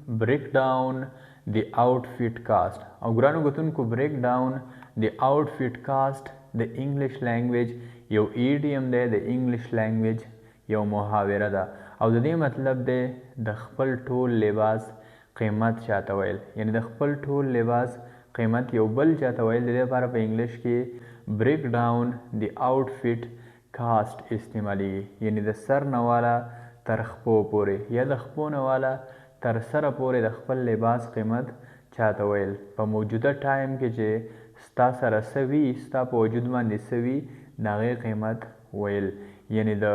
break down the outfit cost؟ او ګرانو کتونکو، break down the outfit cost د انګلیش لانګویج یو ایډیم دی، د انګلیش لانګویج یو محاوره ده، او د دې مطلب دی د خپل ټول لباس قیمت چاته ویل، یعنی د خپل ټول لباس قیمت یو بل چاته ویل. د دې لپاره په انګلیش کې break down the outfit cost استعمالیږي، یعنی د سر نه والا تر خپو پورې یا د خپو نه والا تر سره پورې د خپل لباس قیمت چاته ویل. په موجوده ټایم کې چې ستا سره څه وي، ستا په وجود باندې څه وي، د هغې قیمت ویل، یعنی د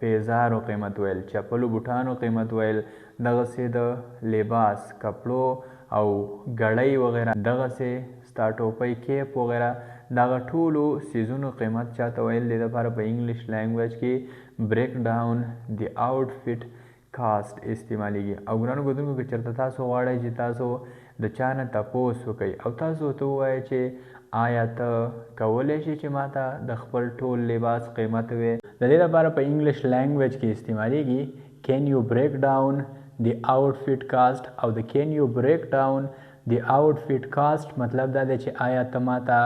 پیزارو قیمت ویل، چپلو بوټانو قیمت ویل، دغسې د لباس کپړو او ګړۍ وغیره، دغسې ستا ټوپۍ کیپ وغیره، دغه ټولو څیزونو قیمت چاته ویل. د دې لپاره په انګلیش لانګویج کې break down the outfit cost استعمالیږي. او ګرانو کتونکو، که چېرته تاسو غواړئ چې تاسو د چا نه تپوس وکئ او تاسو ورته ووایئ چې آیا ته کولی شې چې ماته د خپل ټول لباس قیمت وې، د دې لپاره په انګلیش لانګویج کې استعمالیږي can you break down the outfit cost. او د can you break down the outfit cost مطلب دا دی چې آیا ته ماته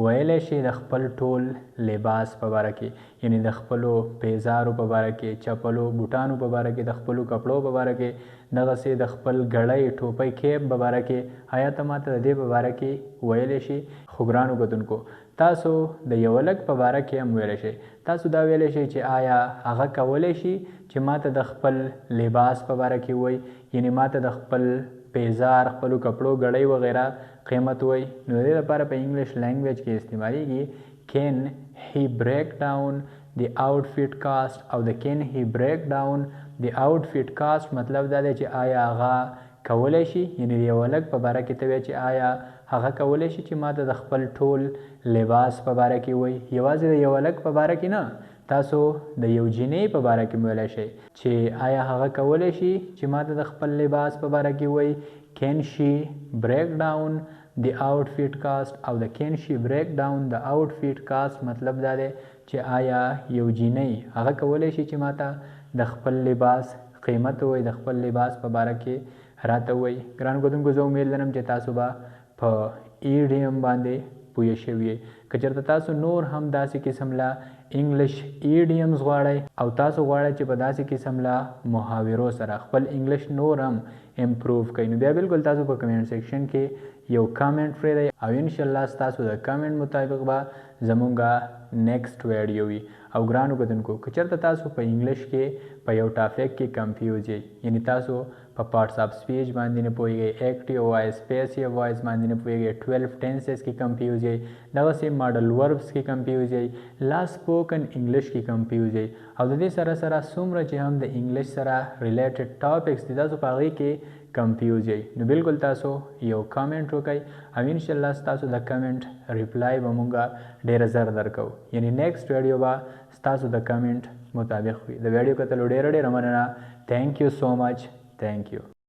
ویلی شې د خپل ټول لباس په باره کې، یعنی د خپلو پیزارو په باره کې، چپلو بوټانو په باره کې، د خپلو کپړو په باره کې، دغسې د خپل ګړۍ ټوپۍ کیپ په باره کې، آیا ته ماته د دې په باره کې ویلی شې؟ خو ګرانو کتونکو، تاسو د یو هلک په باره کې هم ویلی شئ. تاسو دا ویلی شئ چې آیا هغه کولی شي چې ماته د خپل لباس په باره کې ووایي، یعنی ماته د خپل پیزار، خپلو کپړو، ګړۍ وغیره قیمت ووایي. نو د دې لپاره په انګلیش لانګویج کې استعمالیږي can he break down the outfit cost. او د can he break down the outfit cost مطلب دا دی چې آیا هغه کولی شي، یعنی د یو هلک په باره کې ته وایې چې آیا هغه کولی شي چې ماته د خپل ټول لباس په باره کې ووایي. یوازې د یو هلک په باره کې نه، تاسو د یو جینۍ په باره کې ویلی شئ چې آیا هغه کولی شي چې ماته د خپل لباس په باره کې ووایي. Can she break down the outfit cost. او د can she break down the outfit cost مطلب دا دی چې آیا یو جینۍ هغه کولی شي چې ماته د خپل لباس قیمت ووایي، د خپل لباس په باره کې راته ووایي. ګرانو کتونکو، زه امید لرم چې تاسو به په ایډیم باندې پوه شوي یئ. که چېرته تاسو نور هم داسې قسم له انګلیش ایډیمز غواړئ او تاسو غواړئ چې په داسې قسم له محاورو سره خپل انګلیش نور هم امپروو کړئ، نو بیا بالکل تاسو په کمنټ سیکشن کې یو کامنټ پرېږدئ او انشاءالله ستاسو د کامنټ مطابق به زمونږه نیکسټ ویډیو وي. او ګرانو کتونکو، که چېرته تاسو په انګلیش کې په یو ټاپک کې کنفیوز یئ، یعنی تاسو په پارټس اف سپیچ باندې نه پوهیږئ، اکټیو وایس، پیسیو وایس باندې نه پوهیږئ، 12 ټینسز کې کنفیوز یئ، دغسې ماډل وربس کې کنفیوز یئ، لا سپوکن انګلیش کې کنفیوز یئ، او د دې سره سره څومره چې هم د انګلیش سره ریلیټډ ټاپکس دي تاسو په هغې کې کنفیوز یئ، نو بالکل تاسو یو کامنټ وکړئ او انشاءالله ستاسو د کامنټ ریپلای به مونږ ډېره زر درکوو، یعنی نیکسټ ویډیو به ستاسو د کامنټ مطابق وي. د ویډیو کتلو ډېره ډېره مننه. Thank you so much. Thank you.